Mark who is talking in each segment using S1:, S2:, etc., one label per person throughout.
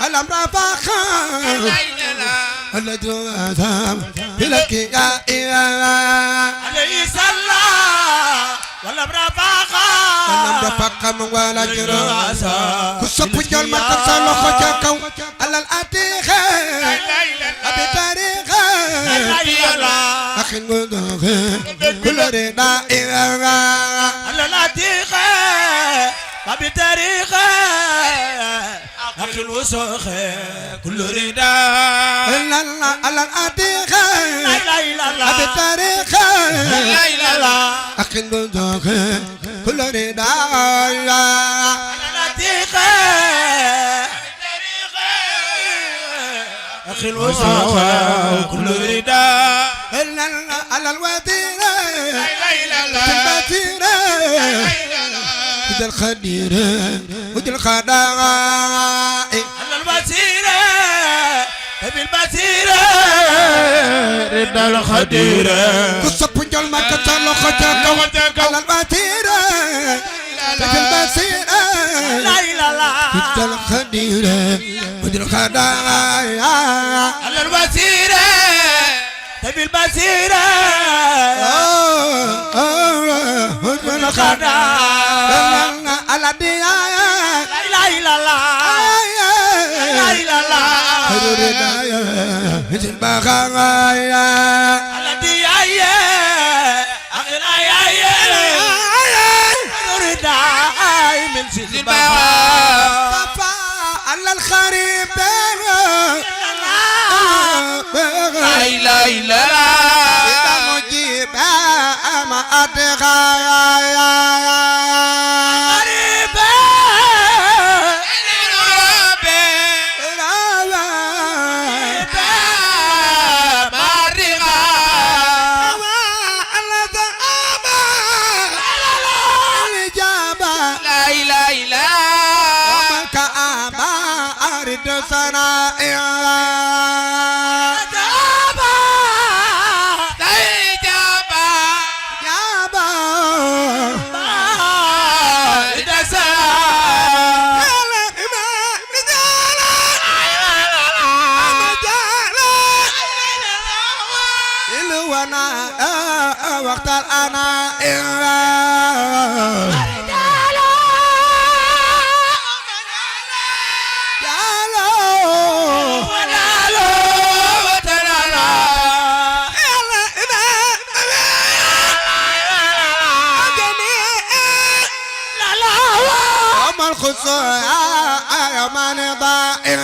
S1: الأمر فاخا الذي أذهب بلك يا
S2: عليه صلى والأمر فاخا
S1: الأمر فاخا ولا جرا كسب جل ما تصل خجكو على الأتيخ أبي تاريخ أخي نقول كل رضا
S2: على الأتيخ أبي تاريخ أخي الوسخ كل رضا
S1: على الأتيخ أبي تاريخ أخي نقول كل رضا
S2: على الأتيخ أخي الوسخ كل رضا
S1: على الوتيرة البتيرة ودي الخديرة ودي الخداع
S2: على البتيرة بالبتيرة رضا الخديرة
S1: كسب جل ما كتر خجك على الوتيرة بالبتيرة ودي الخديرة ودي الخداع
S2: على البتيرة بالبتيرة
S1: ودي الخداع على الدياية
S2: لا إله إلا الله
S1: هدوردايا هجن بخايا
S2: على الدياية آخر آية هدورداي من سيدنا
S1: طفا على الخريب
S2: لا إله إلا الله
S1: مجيب ما أتغايا وقت الأنا الخصوص يا من ضائع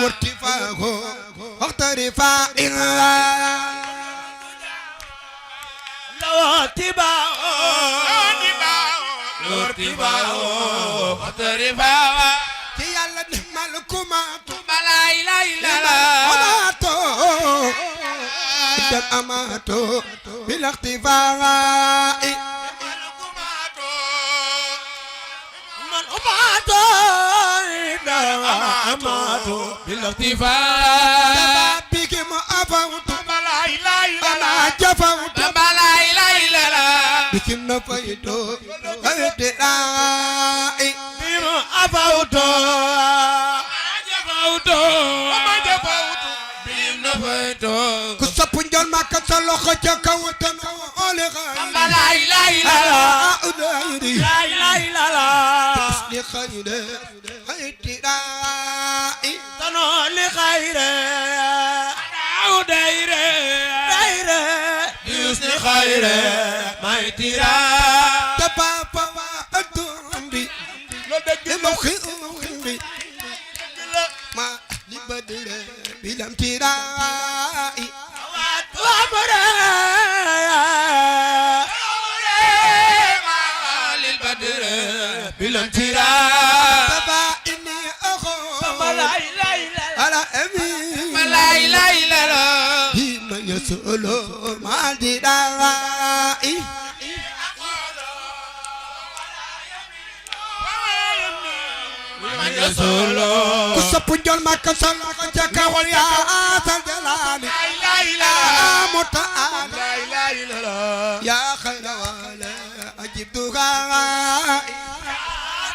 S1: وارتفاعه وقت رفاع
S2: لو ارتفاعه وقت رفاعه
S1: يلا نملكمات
S2: لا اله الا الله
S1: أماتو بالاختفاء
S2: أماتو بالاختفاء
S1: بك ما أفوت
S2: لا إله إلا
S1: أنا جفوت
S2: لا إله إلا الله
S1: بك نفيت اهتدائي
S2: بما أفوت
S1: كسب جل ما كسل خجك وتنولغ
S2: لا إله إلا الله
S1: لا
S2: إله إلا الله
S1: لخير اهتدائي
S2: تنول خير بحسن خير ما يترى
S1: تبابا أدومي لمخي أمي ما لبدر بلام تراي
S2: وامرا للبدر بالامترا
S1: تبا إني أخو
S2: لا إله إلا
S1: على أمي
S2: لا إله إلا الله
S1: هما يسولو ما دراي كسبنجل ما كسل جاكا ويا سجلاني
S2: لا إله
S1: متعال
S2: لا إله إلا الله
S1: يا خير ولا أجيب دعاء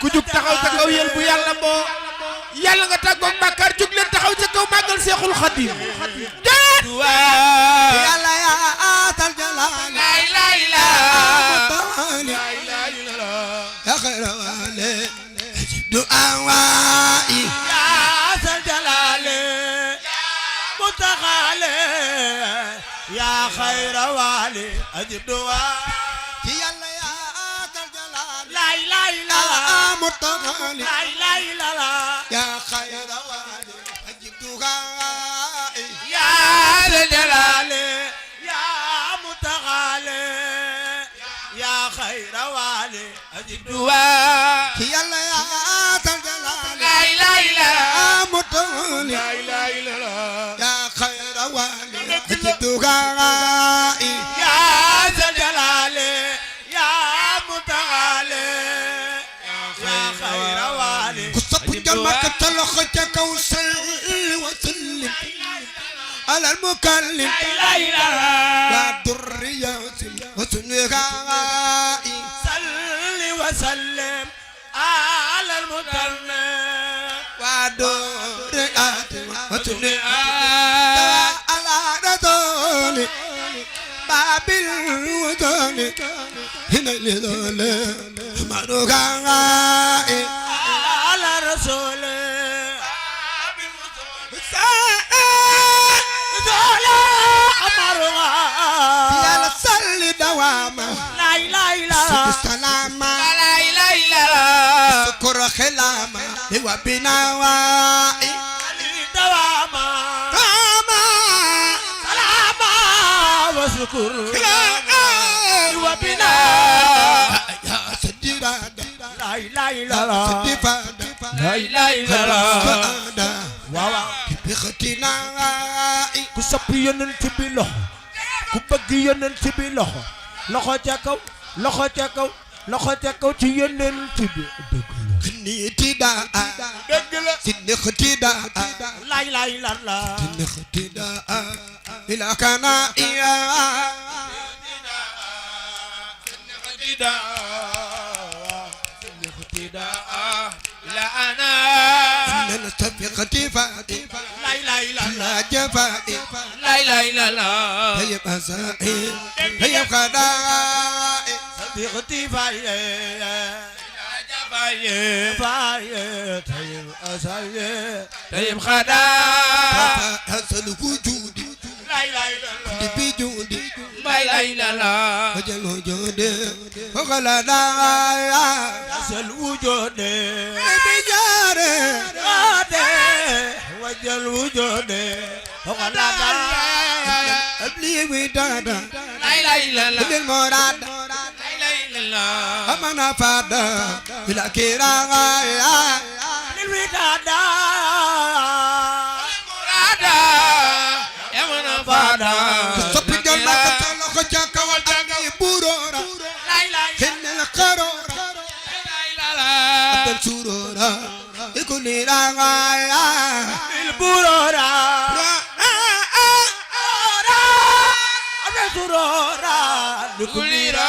S2: ku jug taxaw ca kaw yéen bu yàlla moo yàlla nga tàggoog bàkkaar jug leen taxaw ca kaw màggal Seexul Xadiim déet
S1: يلا يا سجلاني
S2: لا إله إلا
S1: متعال
S2: لا إله إلا الله
S1: يا خير ولا أجيب دعاء
S2: يا ذا الجلال متعال يا خير والي أجب دعاء
S1: يلا يا سجلاني
S2: لا إله إلا الله
S1: متعال
S2: لا إله إلا الله
S1: يا خير ولا أجيب دعاء
S2: يا ذا الجلال يا متعال يا خير والي أجب دعاء
S1: يلا يا سجلاني
S2: لا إله إلا الله
S1: متعال
S2: لا إله إلا الله
S1: يا خير والي أجيب دعائي
S2: يا ذا الجلال يا متعال يا خير والي
S1: كسب جمعك تلخجك وسل وسلم على المكلم
S2: لا إله إلا الله
S1: والدريات وسنغائي
S2: صل وسلم على المكرم
S1: والدريات وسنغائي على رسول باب الوطن هنا لذول منغائي
S2: على رسول
S1: يا صل دواما
S2: لا إله إلا الله
S1: سلاما
S2: لا إله إلا الله
S1: شكر خلاما هو بنوائي
S2: دواما
S1: دواما
S2: سلاما وشكر وبنا
S1: يا سجيرادا
S2: لا إله إلا الله
S1: سجيفادا
S2: لا إله إلا الله
S1: فادا
S2: واو
S1: بختنا
S2: ku sopp yonent bi loxo ku bëgg yonent bi loxo loxo ca kaw loxo ca kaw loxo ca kaw ci yonent bi dëgg la
S1: نيتدا
S2: dëgg la
S1: سنختدا
S2: la ilaha illallah
S1: سنختدا إلى كنائيا
S2: لا أنا
S1: من سبقتي فاتي
S2: لا إله إلا الله
S1: لا جفائي
S2: لا إله إلا الله
S1: هي مسائي هي خدائي
S2: صديقتي فاية فاية طيب أساية طيب خدا
S1: حسن وجودي
S2: لا إله إلا الله
S1: بجودي
S2: لا إله إلا الله
S1: وجل وجودي وغلنا
S2: أسل وجودي
S1: بجاري
S2: وجل وجودي وغلا
S1: أبلي ودادا
S2: لا إله إلا الله
S1: بالمراد
S2: لا إله إلا الله
S1: أمنا فادا إلى كراغايا
S2: للوداد المرادا يا من فادا
S1: صبي جل ما كتلو خجاك والجاكي بورورا
S2: لا إله إلا
S1: كن القرورا
S2: الله
S1: أبن سورورا يكون راغايا
S2: البورورا سرورا لكل را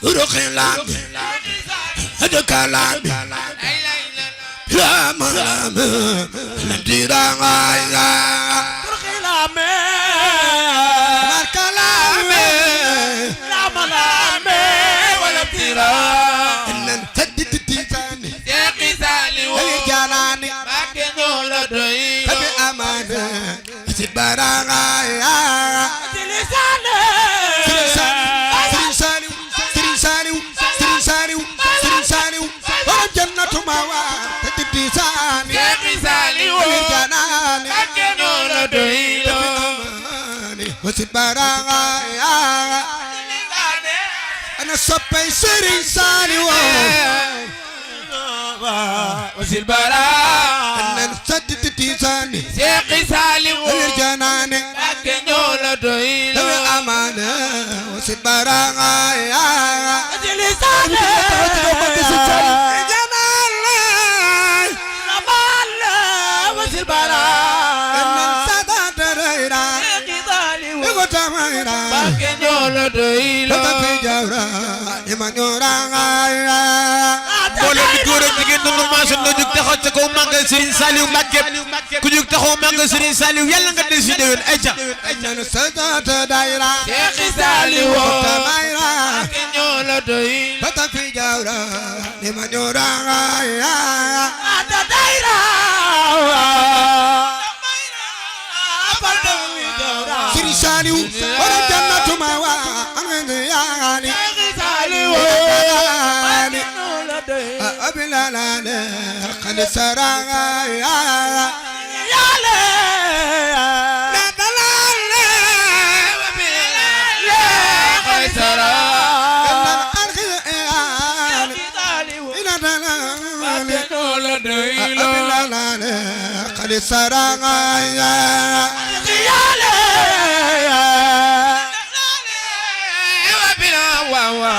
S1: روخي لام هذا كلام لا ملام نديرا غايا
S2: روخي لامي
S1: ما كلام
S2: لا ملامي ولا تيرا
S1: إن تدت تيزاني
S2: سيقي سالي
S1: هي جاناني
S2: باكي نولا دوي
S1: تبي أمانة baranga Serigne Saliou borom jannatu mawa te tibbi sani
S2: Serigne Saliou
S1: janani
S2: akeno la doylo
S1: wasit baranga ana soppay Serigne Saliou
S2: wasil bara
S1: nan saddi tisani
S2: Serigne Saliou
S1: janani
S2: akeno la doylo
S1: amana wasit baranga
S2: Serigne Saliou wasil bara akeno la doylo mbooloo mi góor ak jigéen ñi macha Allah jóg taxaw ca kaw màggal Serigne Saliou Mbacké ku jóg taxaw màggal Serigne Saliou yàlla nga des si déwén ayca.
S1: Serigne Saliou
S2: akeno la doylo
S1: Serigne Saliou borom jannatu mawa angani abilala khali saranga yale la dalale abilala khali saranga ila dalale abilala khali saranga yale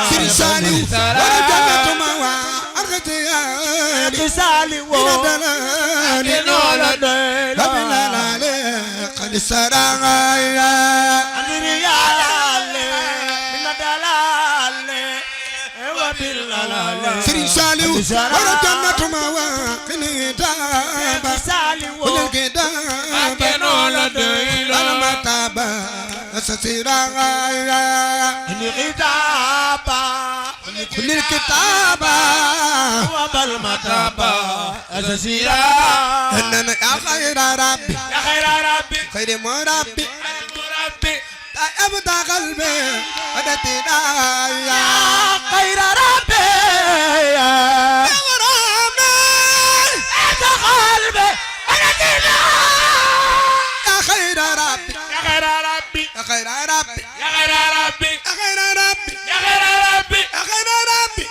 S1: Serigne Saliou borom jannatu mawa Saliou akeno la doylo abilala khali saranga andiri yale mina dalale wa bilala Serigne Saliou borom jannatu mawa kinitaba Saliou akeno la doylo alamataba asasiranga kinitaba كل الكتابة
S2: وبالمتابة أساسيا
S1: إننا يا خير ربي
S2: يا خير ربي
S1: خير مربي
S2: مربي
S1: أبدا قلبي ودتنا
S2: يا خير ربي يا
S1: مربي
S2: أبدا قلبي ودتنا
S1: يا خير ربي
S2: يا خير ربي
S1: يا خير ربي
S2: يا خير ربي
S1: يا خير ربي
S2: يا خير ربي
S1: يا خير ربي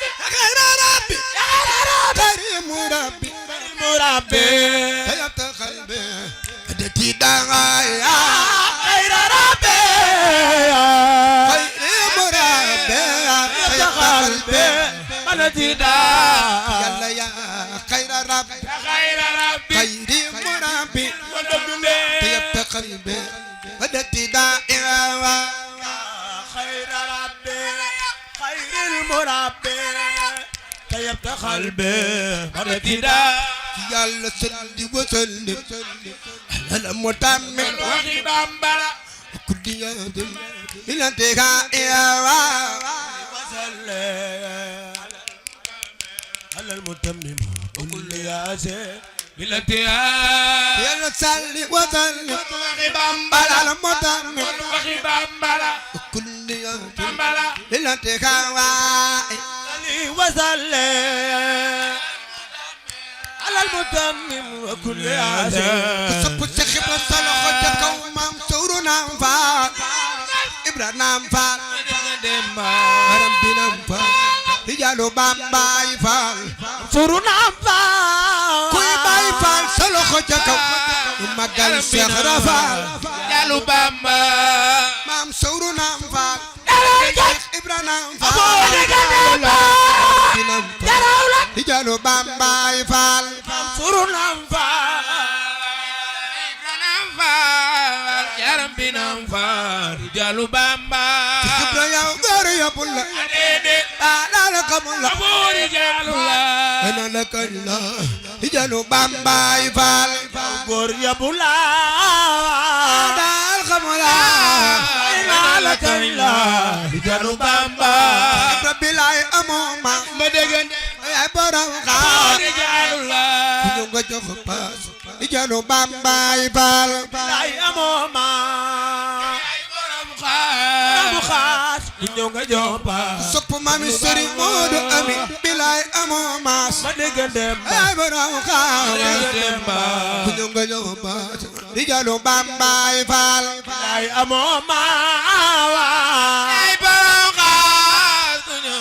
S1: يا خير ربي يا خير ربي خير مربي
S2: مربي
S1: طيبت قلبي ودتي داغا يا
S2: خير ربي
S1: خير مربي
S2: طيبت قلبي ودتي داغا
S1: يلا يا خير ربي
S2: يا خير ربي
S1: خير مربي
S2: ودتي
S1: طيبت قلبي ودتي داغا
S2: خير ربي خير المربي طيبت قلبي ودتي
S1: يلا سلي وسلم على المتمم
S2: وخي بامبلا
S1: كل يوم إلى انتهاء
S2: وسلم على المتمم وكل ياسر بالانتهاء
S1: يلا سلي وسلم
S2: وخي بامبلا
S1: على المتمم
S2: وخي بامبلا
S1: كل يوم
S2: بامبلا
S1: إلى انتهاء
S2: وسلم على المتمم وكل ياسر
S1: سب سخب الصلاة خجك ومام سورنا فات إبرانا فات مرم بنا فات رجالو بامباي فات
S2: سورنا فات
S1: كوي باي فات صلاة خجك ومقال شيخ رفات
S2: رجالو بامبا
S1: مام سورنا فات إبرانا فات رجالو بامباي فات
S2: سورنا فات يا ربي ننفع رجال بامبا
S1: كبر يا غير يا بولا أنا لك مولا
S2: أبو رجال الله
S1: أنا لك الله رجال بامبا يفعل
S2: بور يا بولا
S1: أنا لك مولا
S2: أنا لك الله رجال بامبا
S1: ربي لا أموما
S2: مدغن
S1: يا برا
S2: أبو رجال الله
S1: كنوا jox paas di jalu Bambaay Faal
S2: bilaay amoo maas bu xaas ku ñëw nga jox paas
S1: sopp mami Sëriñ Moodu Ami bilaay amoo maas
S2: ma dégg Demba
S1: ay borom xaas
S2: Demba
S1: ku ñëw nga jox paas di jalu Bambaay Faal
S2: bilaay amoo maas ay borom xaas ku ñëw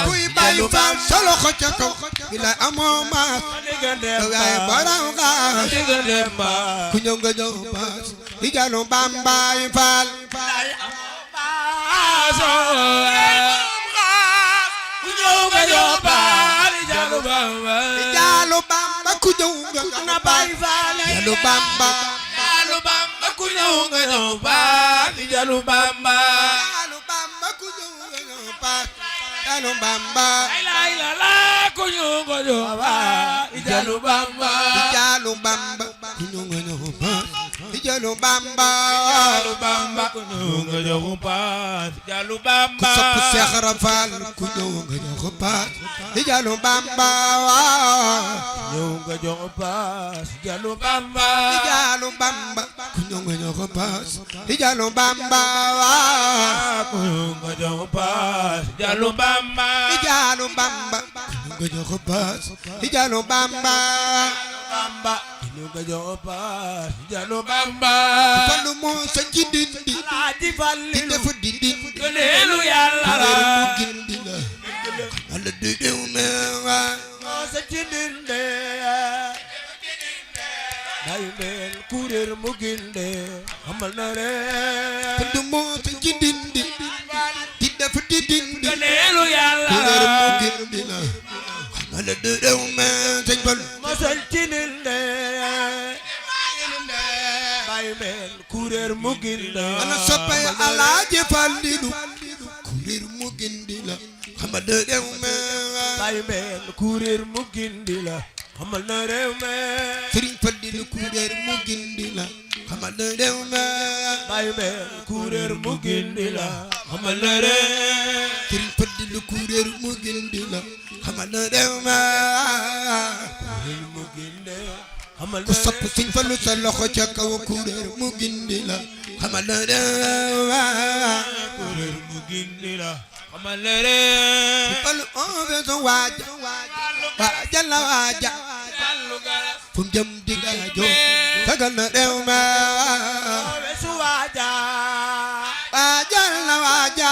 S1: kuy bàyyi faal solo ko ca kaw bilaay amoo maas
S2: ma dégg Demba
S1: ay borom xaas
S2: dégg Demba
S1: ku ñëw nga jox paas di jalu Bambaay Faal
S2: bilaay amoo maas ku ñëw nga jox paas di jalu Bamba
S1: di jalu Bamba ku ñëw nga jox
S2: na Baay Faal
S1: jalu Bamba
S2: jalu Bamba ku ñëw nga jox paas di jalu Bamba
S1: jalu Bamba ku ñëw nga jox paas jalu Bamba
S2: lay la la ku ñëw nga jox paas di jalu Bamba
S1: di jalu Bamba ku ñëw nga jox paas di jalu Bamba
S2: jalu Bamba ku ñëw nga jox paas jalu Bamba
S1: ku sopp Seex Rafal ku ñëw nga jox paas di jalu Bamba
S2: ñëw nga jox paas jalu Bamba
S1: di jalu Bamba ku ñëw nga jox paas di jalu Bamba
S2: ku ñëw nga jox paas jalu Bamba
S1: di jalu Bamba ku ñëw nga jox paas di jalu Bamba
S2: Bamba ñëw nga jox paas jalu Bamba
S1: Fallu moo sa ci dindi
S2: Alaaji
S1: di
S2: Fallilu
S1: def di dindi
S2: gëneelu Yàlla la
S1: mu gindi la ala di dew me wa
S2: moo sa ci dinde day mel kuréer mu ginde amal na ree
S1: Fallu moo sa ci dindi di def di dindi
S2: gëneelu Yàlla
S1: kuréer mu gindi la ala di dew me sëñ Fallu
S2: moo sa ci dinde day mel kuréer mu ginde
S1: ana soppay Alaaji Fallilu kuréer mu gindi la xama de dew me
S2: day mel kuréer mu gindi la amal na réew me
S1: Sëriñ Fallilu kuréer mu gindi la xama de dew me
S2: day mel kuréer mu gindi la amal na réew
S1: Sëriñ Fallilu kuréer mu gindi la xama de dew me
S2: kuréer mu ginde amal
S1: ku
S2: na
S1: sopp Sëriñ Fallu sa loxo ca kaw kuréer mu gindi la xama de dew me
S2: kuréer mu gindi la amal na réew
S1: Fallu on veut son waaja waaja la waaja fu mu jëm digaajo sagal na dew me
S2: weesu waaja
S1: waaja la waaja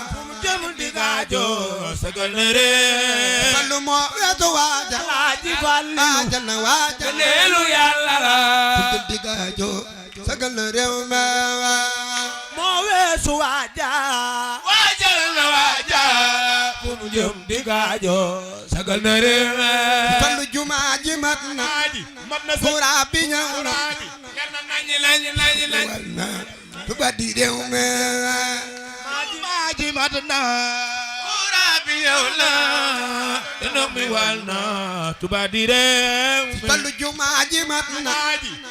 S2: fu mu jëm digaajo sagal na réew
S1: Fallu moo weesu waaja
S2: Alaaji Fallilu
S1: waaja la waaja
S2: gëneelu Yàlla la
S1: fu mu jëm digaajo sagal na dew me
S2: moo weesu waaja waajal na waaja fu mu jëm digaajo sagal na réew
S1: Fallu jumaa ji mat na
S2: mat na
S1: kuraa bi ñëw na
S2: ganna nañi
S1: wal na tuba di dew me
S2: maaji mat na kura bi yow la dina mi wal na tuba di réew
S1: Fallu jumaa ji mat na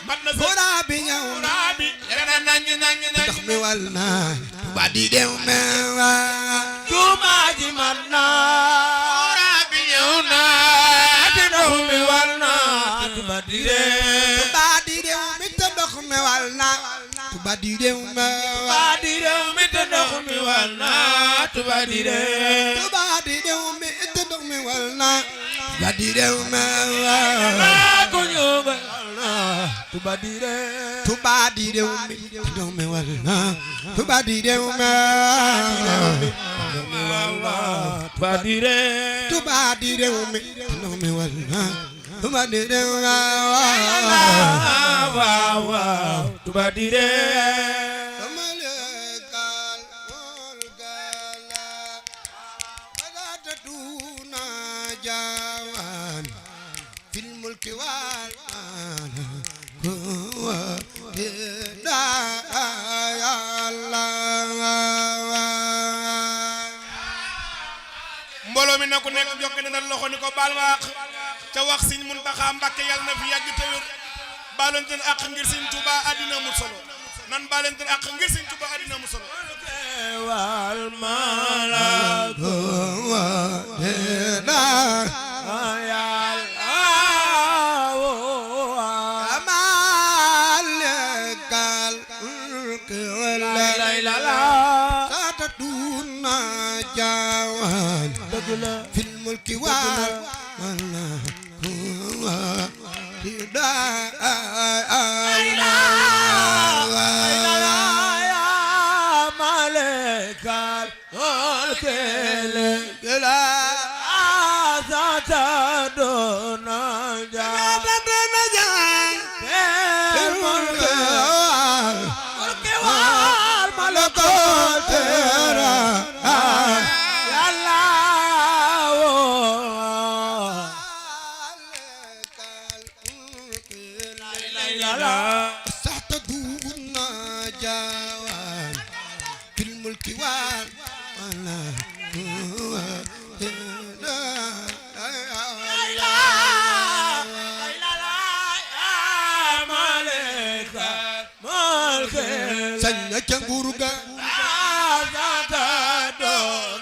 S2: mat na
S1: kuraa bi ñëw na
S2: bi ganna nañi
S1: ndox mi wal na tuba di dew me
S2: maaji mat na kura bi yow na dina mi wal na tuba di réew
S1: tuba di dew mi te ndox mi wal na tuba di dew me
S2: tuba di réew mi te ndox mi wal na tuba di réew
S1: tuba di dew mi te ndox mi wal na tuba di dew me
S2: ko ñëw nga wal na tuba di réew
S1: tuba di dew mi te ndox mi wal na tuba di dew me
S2: tuba di réew
S1: tuba di dew mi te ndox mi wal na tuba di dew me
S2: waaw tuba di réew
S3: mbooloo mi na ku nekk jokk na loxo ni ko baal ma àq ca wax Sëñ Muntaxa Mbàkke yàlla na fi yàgg te wér baalante àq ngir Sëñ Tuubaa àddina mu solo nan baalante àq ngir Sëñ Tuubaa àddina mu solo
S2: wal malako
S1: في الملك sañ na ca nguur ga